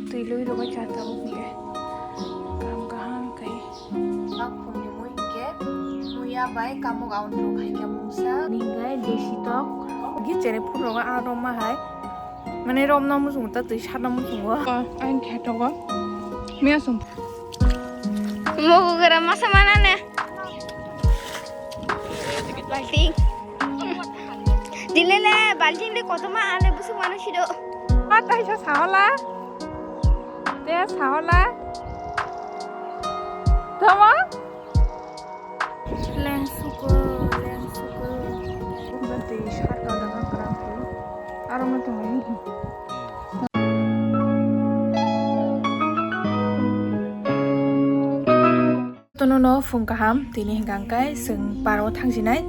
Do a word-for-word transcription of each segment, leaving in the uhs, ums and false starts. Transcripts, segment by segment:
Twi lui rwbai kha tabuk hwnkhe. Kaham kaham khai. Bak phungni mui hwnkhe muya bai kamuk aun rok hai khe mungsa. Hwnkhe desi tok. Gi chere phuru rogo a rom ma hai. Mane rom no muchungo ta twi sat no muchungo. Ang khe togo. Miya sung. Mogo gra masa mana ne. Balting. Dilele balting de kotoma ale busuk manu sido. Ma taisa sahola. Te sahola. Tama? Leng suko, leng suko. Twi sat ka jaga kra. Aro ma tongo. Tono no phung kaham, tini hwnkha hwnkhe chwng parao thangsinai.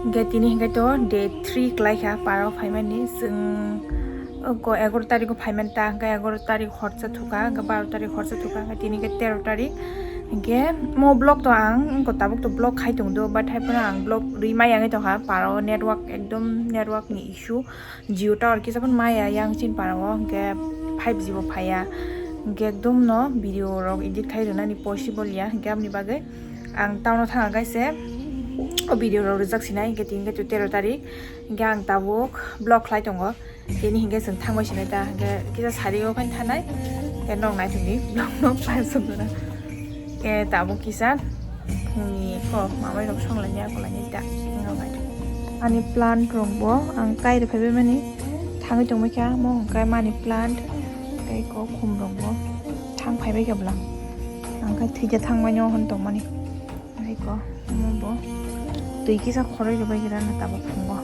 Hwnkhe tini hwnkhe to day three kwlai kha parao phaimani. Chwng oko egaroh tarikh o phaimani ta, hwnkhe egaroh tarikh horsa thukha, hwnkhe baro tarikh horsa thukha, hwnkhe tini hwnkhe tero tarikh. Hwnkhe mo vlog to ang wngkha tabuk to vlog khai tongdo, but hai phano ang vlog rwi maya wngwi tongkha, parao network ekdom network ni issue. Jio tower kisa phano maya yang chin parao, hwnkhe five G bo phaiya, hwnkhe ekdom no video rok edit khai rwnani possible ya, hwnkhe aboni bagwi ang town o thanga kaise o video rok rijak sinai, hwnkhe tini hwnkhe tero tarikh, hwnkhe ang tabuk vlog khlai tongo, tini hwnkhe chwng thangbai sinai ta, hwnkhe kisa sari o phai thanai, hwnkhe nok nai thwngdi vlog no paisok jora. Ke tabuk kisa phungni ko mamai rok songlaini akolani ta wngkha bai. Ani plant rok bo ang kai rw phaibai mani thangwi tongbai kha, mo hwnkhai money plant tei ko khum rok bo thang phaibai kha bwla, ang khai thwija thangmani o hwn tongmani. Tei ko omo bo twi kisa khoroi rwbai gira na tabuk phungo.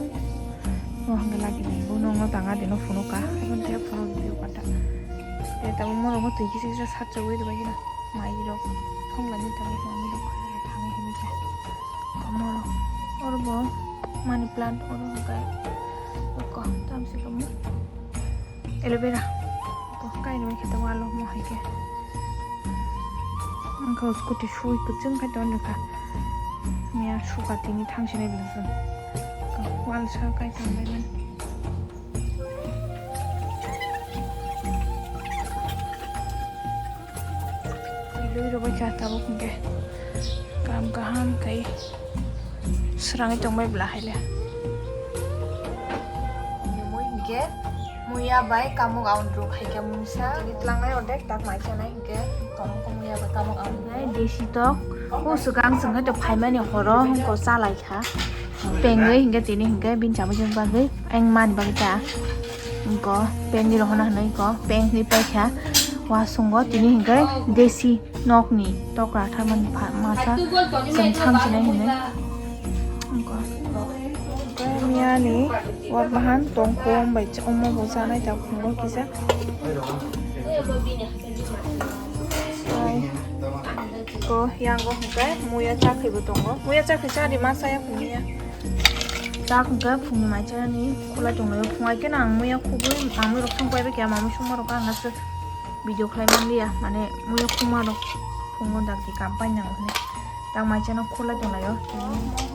Mo hwnkhai lagi ni bo nokno tanga dino phunukha, haikhe phunuk rw kha ta. Tei tabuk mo rok bo twi kisa kisa sat rwbai rwbai gira. Mai rok thongla ni tabuk manwi rok thangwi himwi kha. Omo rok oro bo money plant oro hwnkhe oko tamsi kamo aloe vera ko kainwi khe tongo alo mo hai khe. Wngkha scooty sui kwchwng khai tongo kha. Miya sukha tini thangsinai bwswng wal sa kai tonglaimani. Twi lui rwbai kha tabuk hwnkhe. Kaham kaham khai srangwi tongbai bwla haile. Mui hwnkhe muya bai kamuk aun rok hai khe mungsa. Tini tlangnai ordek tak mai chanai hwnkhe tongkha muya bai kamuk aun. Nai desi tok. O swkang swngkhe to phaimani horo hwnkhe chalai kha. Pengwi hwnkhe tini hwnkhe bini chamung bagwi ang mani bagwi ta. Hwnkhe pengwi rohorna hwnwi hwnkhe pengwi paikha. Wasungo tini hwnkhe desi nokni tokra tharmani pha-, masa chwng thangsinai hwnwi. Hwnkhe miyani wak bahan tongkhom bai omo bo chanai ta phungo kisa. Ko yango hwnkhe muya chakhwi bo tongo. Muya chakhwi cha di ma saya phungya. Chak hwnkhe phungni mai chanani khulai tonglaio. Phung hai kheno ang muya khugwi mamwi rok song pai bai kha, mamwi songma rok ang aswk video khlai manliya. Mane muya khuma rok phungo dakti kam pai nango hwnwi. Tak mai chano khulai tonglaio.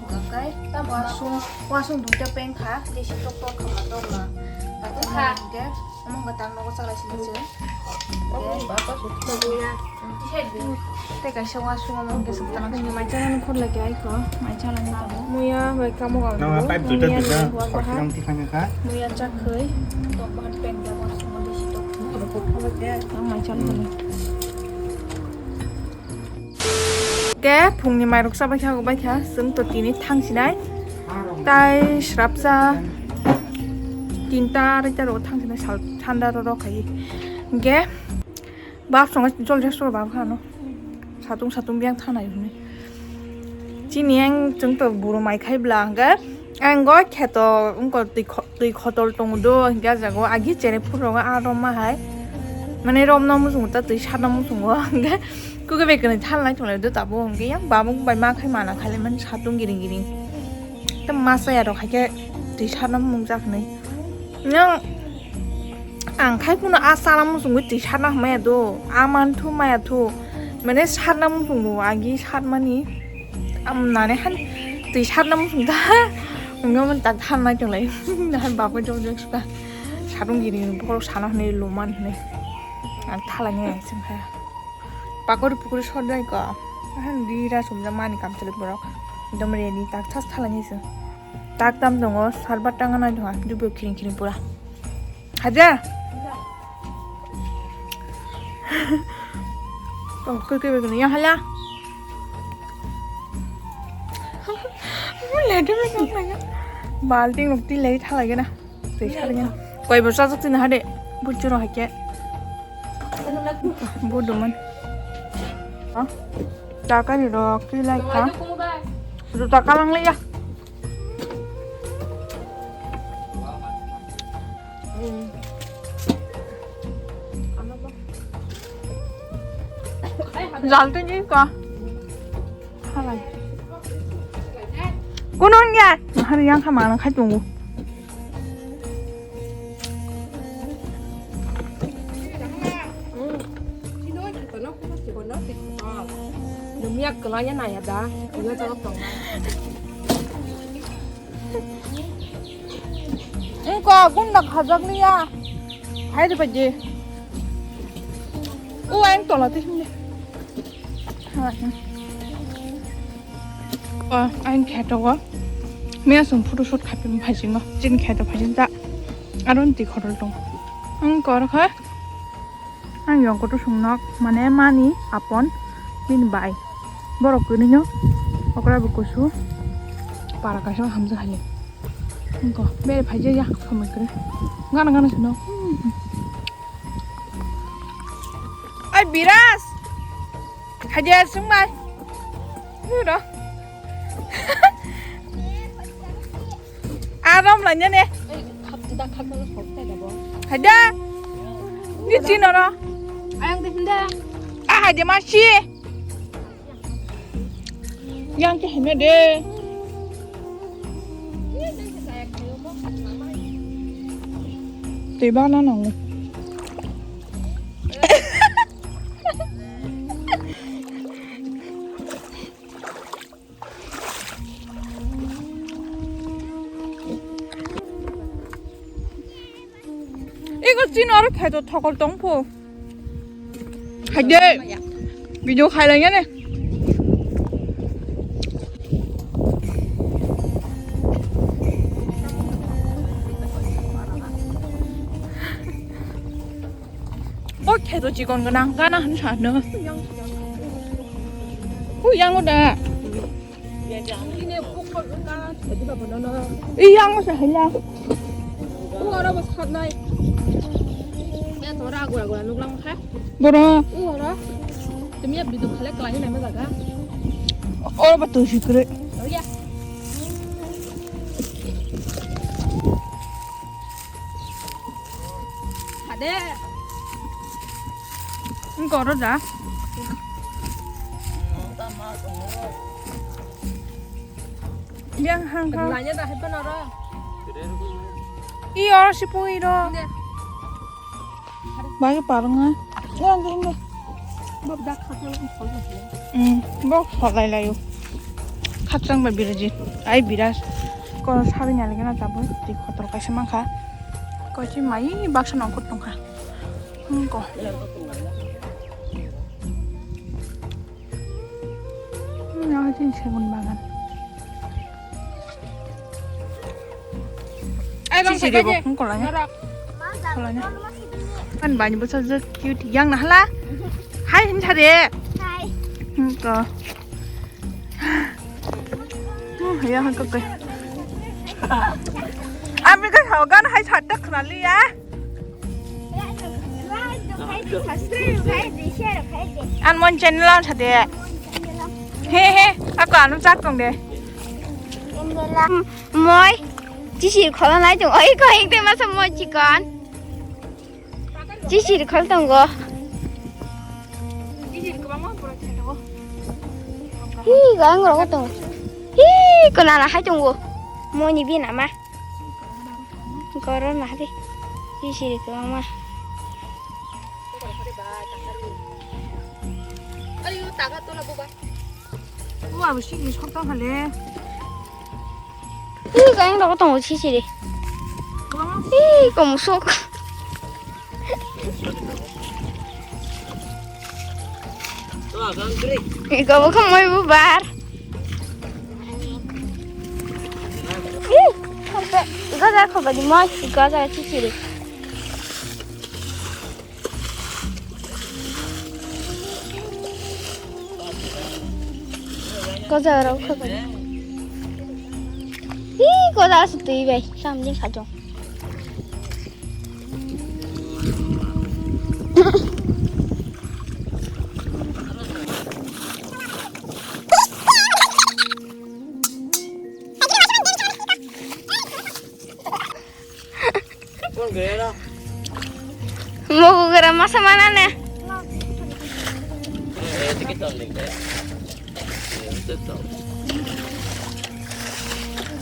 Hwnkhe wasung, wasung duita peng kha, tei si tok tok kha ma tok ma. Hwnkhe Omo hwnkhe tak nogo chalai sini se. Tei kaisa wasung omo hwnkhe swk tana. Ani mai chana ni khurlai khe aiko, mai chalani tabuk. Muya bai kamo ga. Nang pipe duita duita khorti nang tikhang kha. Muya chakhwi, tok bahan peng da wasung omo disi tok. Nang mai chalani. Ke phungni mairok chabai kha, bai kha, chwng to tini thangsinai. Tai srapsa tinta arai ta rogo thangsinai sal thanda rok khai. Hwnkhe bap songo jol jol soro bap khano. Satung satung biyang thanai hwnwi. Chini ang chwng to buru mai khai bla hwnkhe. Ang go kheto wngkha twi kho-, twi khotol tongo do, hwnkhe ah jaga o agi chere phuru rogo ah rom ma hai. Mane rom no muchungo ta twi sat no muchungo, hwnkhe kuke bai kwrwi thalnai tonglai do tabuk, hwnkhe yang bamung bai ma khai mana khai lai mani satung giring giring. Tei ma chaya rok hai khe twi sat no mung jak hinwi. Yang ang khai phano ah chana muchungwi twi sat na hamya do, ah man thu maya thu. Mane sat na muchungo agi sat mani. Am nane han twi sarna muchung da. Wngya man tak than nai tonglai. Nahar babo jok jok suka. Sarung gini borok sana hwnwi luman hwnwi. Ang thalani sengkha. Pakori pukuri sordai ko. Ahan di ra sumja mani kam chalik borok. Dom reni tak thas thalani seng. Tak tam dongo sarbat tanga nai doha. Dubo kiring kiring pura. Haja. Oh, koi koi begini yang hala. Ladu begini. Balting rok ti lei thalai gana. Twi sargin. Koi bo chajak tini hade. Bujuro haike. Buduman. Ha? Takari rok twi lai kha. Juta kalang le ya. Jal twi ni ka. Halai. Kunun ya. Hari yang kama na khai tungu. Numi ya kelanya naya da. Iya cakap dong. Engko gunda khajak liya. Hai de paje. O ang tola te hinde. O ang kheto go. Miya sum photo shoot khapi phajingo. Chin kheto phajin ta. Aron ti khorol tong. Ang kor kha. Ang yong kotor sung nok mane mani apon bini bai. Borok kwrwino okra bo kusu para kaisa hamjak hali. Engko bere phaijak ya samai kwrwi. Gana gana sino. Ai Biras. Hajar sung mai. Huro. Aram lanya ne. Haja. Ni chinoro. Ayang de hinde. Ah, haja masi. Yang ke hina de. Tei bana nango. Ego chini oro kheto thokol tong pho. Haide. Video khailai ne. Bo kheto chikon gwnang gana hwn sa no. Hu yang da. I yang sa hanya. Hu ora bo satnai. Ya tora gura gura nuklang kha. Boro. Hu ora. Tumi ya bidu khale klai nai ma jaga. Ora ba tu sikre. Oh ya. Hade. Engko oro da. Yang hang hang. Lanya da hepa noro. I oro si pung iro. Inde. Bagi parung ah. Yang inde. Bob dak khatung. Hmm, bob solai layo. Khatung ba biraji. Ai biras. Ko sabi nyali gana tabuk. Di kotor kaisa mangkha. Ko si mai baksa nongkhor tongkha. Hmm, ko. Hmm, yang sini segun bagan. Ai, bang, sisiri bok phung kolanya. Kolanya. Kan bani bosok je cute yang nahla. Hai, hin thare. Hai. Hmm, to. Hmm, ya, han kokai. Ami ka hawa gan hai satta khnali ya. An mon channel an sade. He he, ako anu chak tong de. Moi, chisir khola nai tong. Oi ko hing te masa moi chikon. Chisir khol tongo. Hi, gang rok tongo. Hi, ko nana hai tongo. Moi ni bina ma. Goro na de. Chisir ko ma. Wa bo sini sok tong hale. Hi, kayang rok tongo sisiri. Hi, komusuk. Iko bo khamoi bo bar. Ih, khampe, gajar khampe di moi, iko gajar chichiri. Gajar rok khampe. Ih, gajar asuk twi bai, samjing khajo. Mogu gra masa mana ne?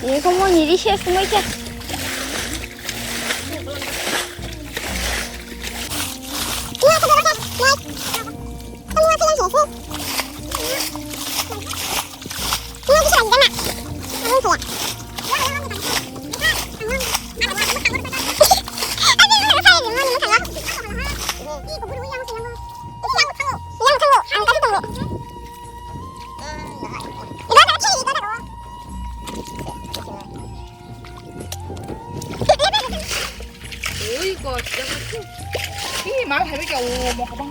Ye, como ni dice, es muy que. Ui, kok, jangan sih. Ih, mal hari kau mau kabang.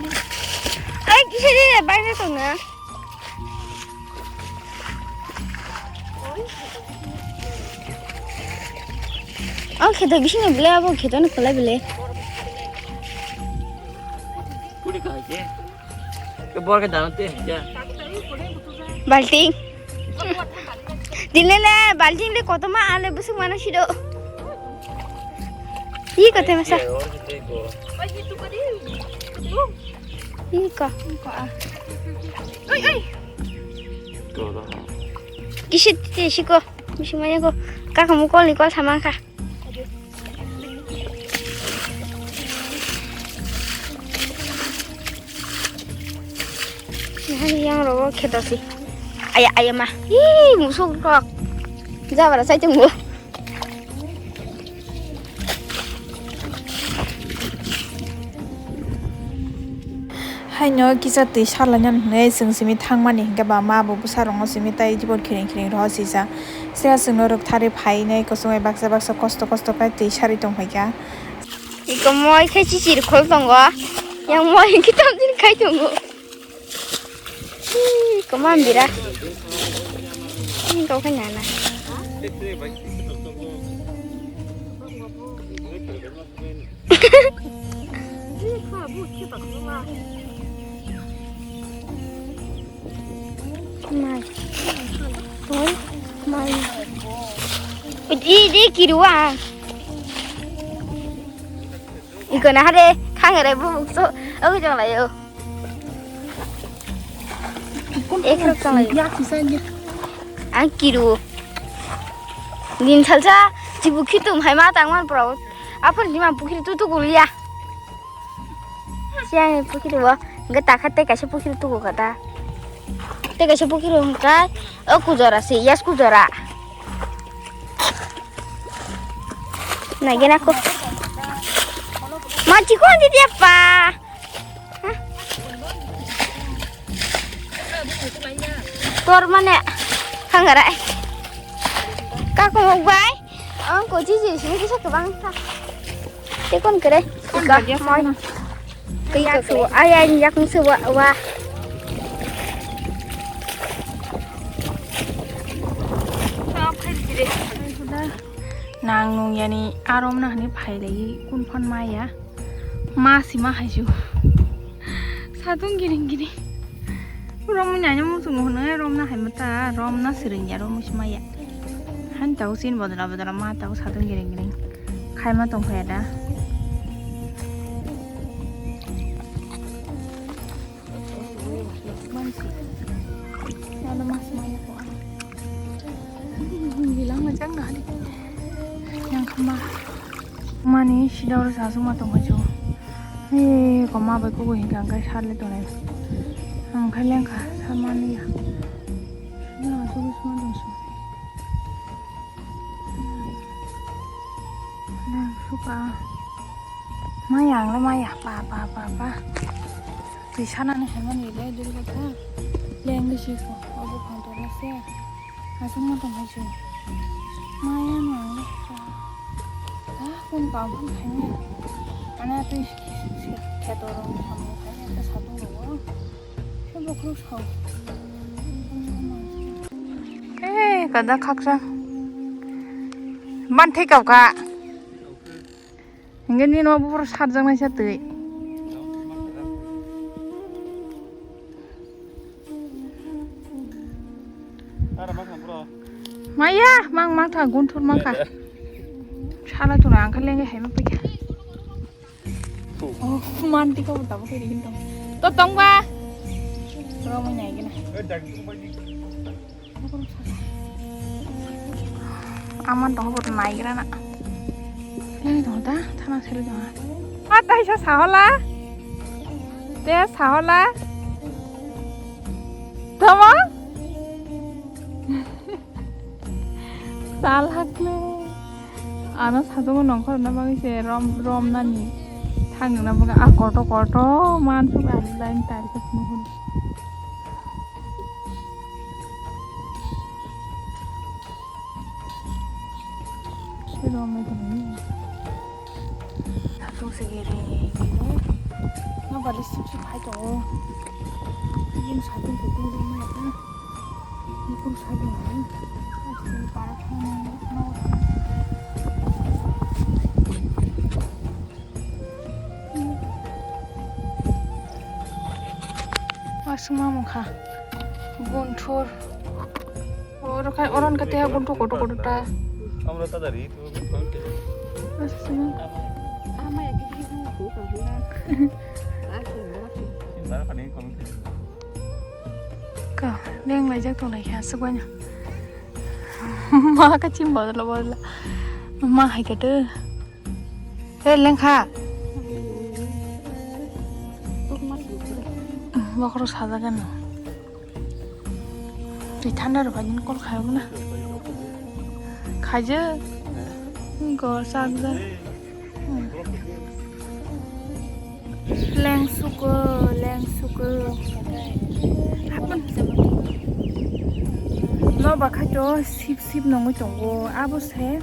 Ai, kisa dia, banyak tu na. Ang kheto bising ni bele, abo kheto ni kholai bele. Kuri kahai ke? Ke bor ke dano te, ya. Balting. Dilele balting le kotoma ale busuk mana sido. Ih, kotoma sa. Ih, ko. Oi, oi. Kisit te siko. Bising manya ko. Kaka mukol ni kol samang ka. Yang rogo kheto si. Aya, aya ma. Ih, musuk rok. Jabara sai tunggu. Haino kisa twi salainani hwnwi chwng simi thangmani hinkhe ba ma bo bwsarokno simi tai jibon khiring khiring rw sijak. Sira chwngno rwktharwi phainai kuchuk bai baksa baksa kosto kosto khe twi sarwi tongphaikha. Iko moi khe chichir khol tongo. Yang moi hinkhe tamjin khai tongo. Ih, koma bira. Ih, kau kan nana. Mai. Toi, mai. Di, di, kiruwa. Iko na hade, khangere bu bukso. Ogi jong layo. Ekhorok tonglaio. Ang kiru. Din salsa chibu khitum hai ma tangman pro. Aphor jima pukhiri tu tu gulia. Siang pukhiri bo. Ge takha te kaisa pukhiri tu kata. Te kaisa pukhiri hongkai. O kujora si, yas kujora. Nagena ko. Ma chikon di dia pa. Tor mane hangarai. Kako mok bai. Ang ko ji ji sini kisa kebang ta. Te kon kere. Kon ka dia moi. Tei ko so ai ai yak ni so wa wa. Nang nung yani arom na hani phai lai kun phon maya. Ma sima hai su. Satung giring giring. Rom nanya muchung hwnwi rom na hai mata, rom na swrwng ya, rom sima ya. Han tau sin bodra bodra ma tau satung giring giring. Khai ma tong phaya da. Mansi. Nalo mas maya ko. Bilang macam nani. Yang kama. Mani sidor sasuma tongkha chu. He koma bai kubu hinkha hwnkhe sarle tongnai. Ang khai lengkha sarmani ya. Ya, subu suma tongsu. Nang suka. Maya ang le maya pa pa pa pa. Twi sanani hai mani le duri kotha. Leng bisi ko obo phantor na se. Aswk ma tong hai se. Maya no ang le. Ah, kun kam phan khai ni. Ana twi kheto rong ni ham khai ni ta sa tong ro. Se bokhro sao. Eh, kada khaksa. Man thai kau ka. Hingke nini o buphuru sarjaknai sa twi. Maya, mang mang tha gunthur mang kha. Sala tuna ang kha lenge hai ma pui kha. Oh, man tika bo tabo kiri hinto. To tong ba. Ro mai nai gina. Aman tong bo nai gira na. Nai tong ta, thana seri tong. Ma tai sa sahola. Te sahola. Tama? Sal hakle. Ano satungo nongkhor na bagwi se rom, rom nani. Thang na bagwi a koto koto man su a line tai se nuhun. Satung se gere gere. Ma bali sip sip hai tongo. Yen satung se tung tung ma ta. Ni kum satung hai. Asli para thang na. Aswk ma mokha. Gunthur. Oro khai, oro wngkha tei gunthur kotor kotor ta. Aswk ma. Ka, leng laijak tong lai kha, aswk bai no. Ma kachim bodolo bodolo. Ma hai kha to. He lengkha. Bokhorok sajak ano. Twi thanda rok bai nini call khai obo na. Khaijak. Gor sajak. Leng suko, leng suko. Hapon. No ba khai to sip sip nongwi tongo. Abo se.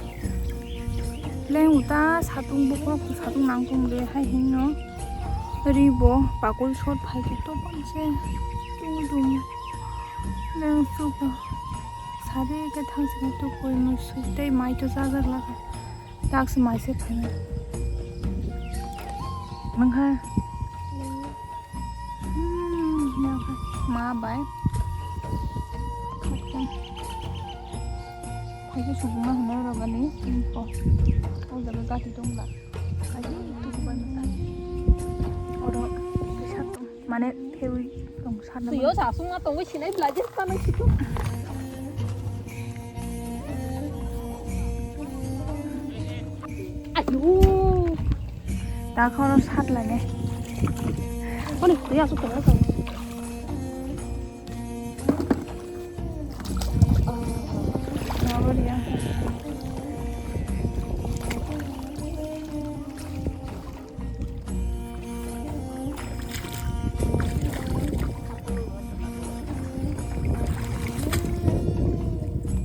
Leng uta satung bokhorok satung nangtung de hai hino. Ri bo pakul shot phai khe to bangse tung tung. Leng suko. Sari khe thang sini to koi musu tei mai to chajak laka. Tak se mai se phainai. Nangkha. Hmm, nangkha. Ma bai. Phaikhe subungma hwnwi rwgani info. O jaga gati tongla. Phaikhe tukubai mwsa. Oro kisa tong. Mane phewi tong sarna. Tuyo sasung ma tongwi sinai bla je panai situ. Ayo. Dakhoro sat lane. Koni kuri asu tong.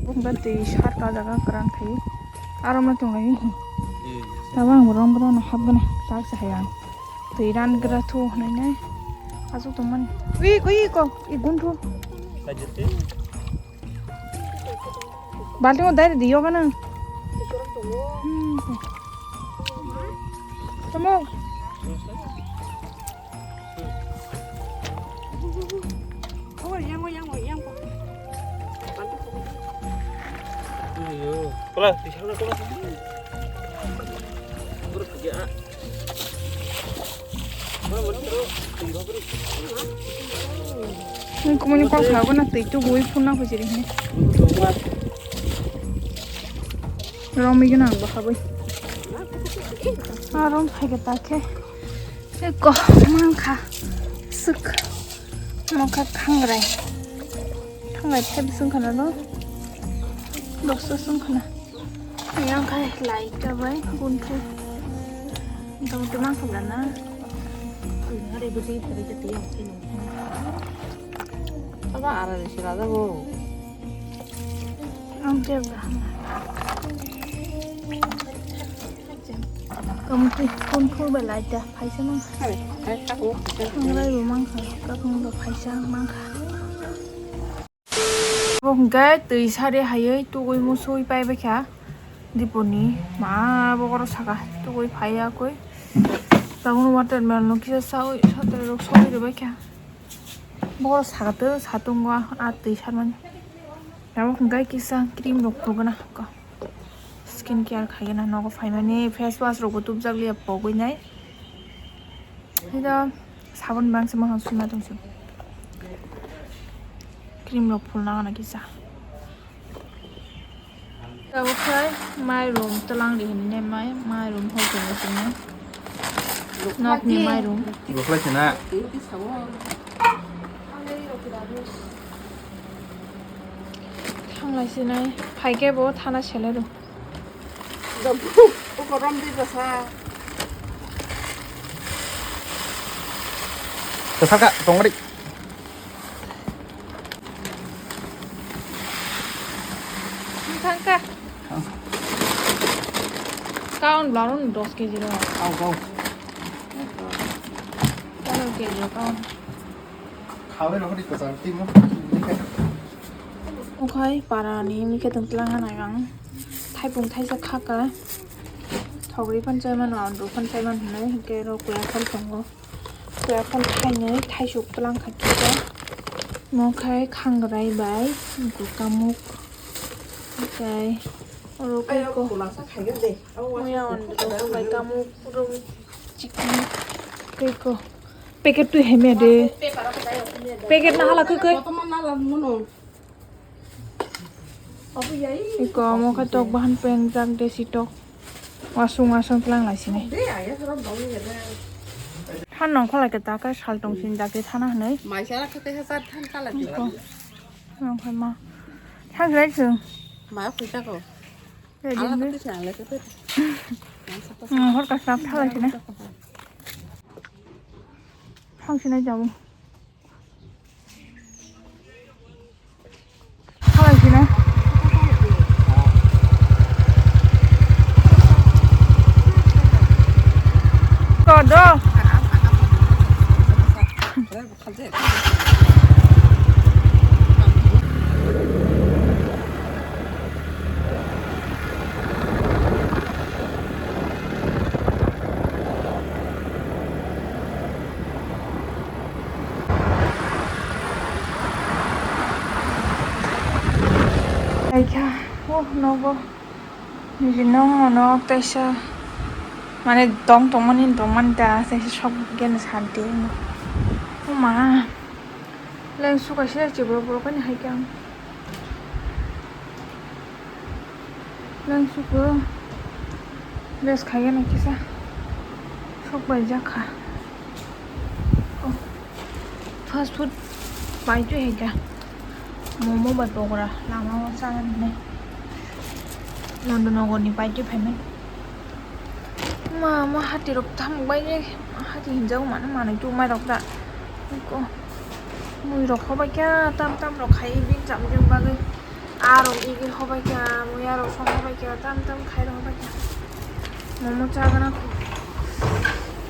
Bumba twi sar ka jaga kwran khai. Aro ma tong lai. Tabo ang rong bra na hap gana tak sa hayang. Twi ran gra thu hnai nai. Asuk tong man. Ui ko ui ko i gun thu. Balti mo dai di yoga na. Hmm. Tamo. Kola, di sana kola. Ni kumuni kol khago na tei tu bui phun na khojiri hini. Romi gina ang bahabai. Arom phai ke ta khe. Eko, mangkha. Suk. Mangkha thangrai. Thangrai thep sung khana lo. Dosa sung khana. Yang khai lai ta bai guntu. Tong tu mangkha bana. Ang tei kaham. Kamu tei phone phone bai lai da, phaisa mang. Hai, hai, kako, phaisa. Ang lai bo mang kha, kakung bo phaisa mang kha. Bo hwnkhe twi sari haiwi tugui musui pai baikha. Diponi ma bokoro saka tugui phaiya koi. Tabukno watermelon no kisa saui, saui rok saui rwbaikha. Bokoro saka twi satungo a twi sarmani. Tabuk hwnkhe kisa cream rok phulgwna ko. Skin care khaigwna nogo phaimani face wash rokbo tubjak liya pogwi nai. Haido sabon bangse mokhang suna tongsi. Cream rok phulna gana kisa. Tabuk khai mairum twlang ri hinwi nai mai, mairum hoi tongwi sini. Nokni mairum. Boklai sina. Thanglai sinai, phaikhe bo thana selero. Kwsaka tongri. Thangka. Kaun blaron dos kg ro. Kau, kau. Pondro kg ro kaun. Khawi rok ri kwchang timo. Okhai parani mikhe tong tlang hanai ang. Thaipung thaisa khaka. Thogri phan chai mano, andru phan chai mano hinwi hinkhe ro kuya phal tongo. Kuya phal thainwi thaisuk tlang kha kisa. Mo khai khangrai bai kamuk. Okhai oro koi ko. Muya andru bai kamuk ro chikni koi ko. Packet twi hemya de. Packet na hala koi koi. Iko amo khe tok bahan pengjak desi tok. Wasung wasung tlang lai sini. Than nong kholai khe ta khe sal tong sini dakti thana hinwi. Maisa khe te sa than kala di. Iko. Nong khai ma. Than lai sung. Ma khui ta ko. Ready ala ni. Khe than lai khe te. Hmm, hor ka sap thalai sini. Thang sini jamu. Halai sini. Kodo. Aikha, oh, nogo. Nini no, no, kaisa. Mane, dong tongmani, dongmani da, kaisa sok gena sadi. Oh, ma. Leng suka sila chibro, bro, kani hai kang. Leng suku. Dress khaiya na kisa. Sok bai jakha. Oh. Fast food pai tu hai ka. Momo bai pokora. Lama o sana ne. Nondonagar ni pai tu payment. Ma, ma hati rok tham bai ne. Hati hinjau mana mana tu mai rok da. Ko. Mui rok hobai kya tam tam rok khai bin jam jam bagwi. Arok igi hobai kha, muya rok song hobai kha, tam tam khai rok hobai kha. Momo chagana kho.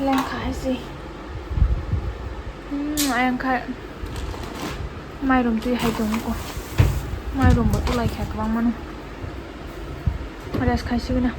Leng kha hai se. Hmm, ayang kha. Mairum twi hai tongo kho. Mairum bo tulai kha kwbang mano. Rest khai sigwna.